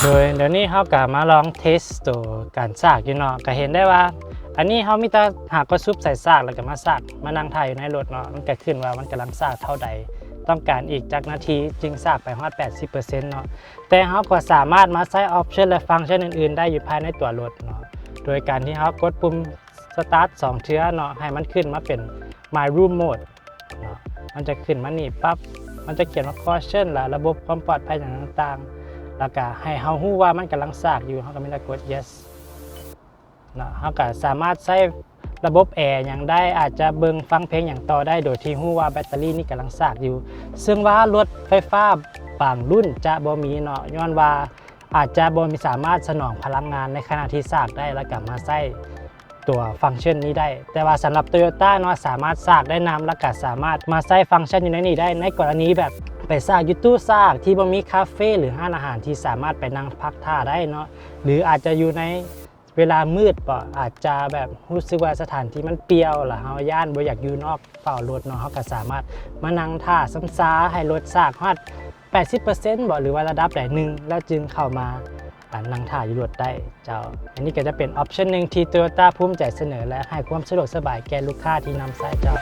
ໂດຍດຽວນີ້ເຮົາກໍມາລອງເທສໂຕການສາກຢູ່ເນາະ ກໍເຫັນໄດ້ວ່າ ອັນນີ້ເຮົາມີແຕ່ຫາກໍຊຸບໃສ່ສາກ ແລ້ວກໍມາສາກ ມານັ່ງຖ້າຢູ່ໃນລົດເນາະ ມັນກໍຂຶ້ນວ່າມັນກຳລັງສາກເທົ່າໃດ ຕ້ອງການອີກຈັກນາທີຈຶ່ງສາກໄປຮອດແປດສິບເປີເຊັນເນາະ. ແຕ່ເຮົາກໍສາມາດມາໃຊ້ອອບຊັນ ແລະ ຟັງຊັນອື່ນໆໄດ້ຢູ່ພາຍໃນຕົວລົດເນາະ ໂດຍການທີ່ເຮົາກົດປຸ່ມສະຕາດສອງເທື່ອເນາະ ໃຫ້ມັນຂຶ້ນມາເປັນ My Room Mode ເນາະ ມັນຈະຂຶ້ນມານີ້ປັບ ມັນຈະຂຽນວ່າ Caution ແລະ ລະບົບຄວາມປອດໄພຫຍັງຕ່າງໆ ແລ້ວກະໃຫ້ເຮົາຮູ້ວ່າມັນກຳລັງສາກຢູ່ ເຮົາກໍມີແຕ່ກົດ Yes ເນາະ ເຮົາກໍສາມາດໃຊ້ລະບົບແອຫຍັງໄດ້ ອາດຈະເບິ່ງຟັງເພງຫຍັງຕໍ່ໄດ້ ໂດຍທີ່ຮູ້ວ່າແບັດເຕີຣີນີ້ກຳລັງສາກຢູ່ ເຊິ່ງວ່າລົດໄຟຟ້າບາງລຸ້ນຈະບໍ່ມີເນາະ ຍ້ອນວ່າອາດຈະບໍ່ມີສາມາດສະໜອງພະລັງງານໃນຂະນະທີ່ສາກໄດ້ ແລ້ວກໍມາໃຊ້ ຕົວຟັງຊັນນີ້ໄດ້ ແຕ່ວ່າສຳລັບ Toyota ເນາະ ສາມາດສາກໄດ້ນຳ ແລ້ວກໍສາມາດມາໃຊ້ຟັງຊັນຢູ່ໃນນີ້ໄດ້ ໃນກໍລະນີແບບໄປສາກຢູ່ຕູ້ສາກທີ່ບໍ່ມີຄາເຟ ຫຼື ຮ້ານອາຫານທີ່ສາມາດໄປນັ່ງພັກຖ້າໄດ້ເນາະ ຫຼື ອາດຈະຢູ່ໃນເວລາມືດບໍ ອາດຈະແບບຮູ້ສຶກວ່າສະຖານທີ່ມັນປ່ຽວ ແລ້ວເຮົາຢ້ານບໍ່ຢາກຢູ່ນອກເຝົ້າລົດເນາະ ເຮົາກໍສາມາດມານັ່ງຖ້າຊຳຊາໃຫ້ລົດສາກຮອດ ແປດສິບເປີເຊັນບໍ ຫຼືວ່າລະດັບໃດໜຶ່ງ ແລ້ວຈຶ່ງເຂົ້າມາ ອາ ນັ່ງຖ້າຢູ່ລົດໄດ້ເຈົ້າ. ອັນນີ້ກໍຈະເປັນອອບຊັນໜຶ່ງທີ່ Toyota ພູມໃຈສະເໜີ ແລະ ໃຫ້ຄວາມສະດວກສະບາຍແກ່ລູກຄ້າທີ່ນຳໃຊ້ເຈົ້າ.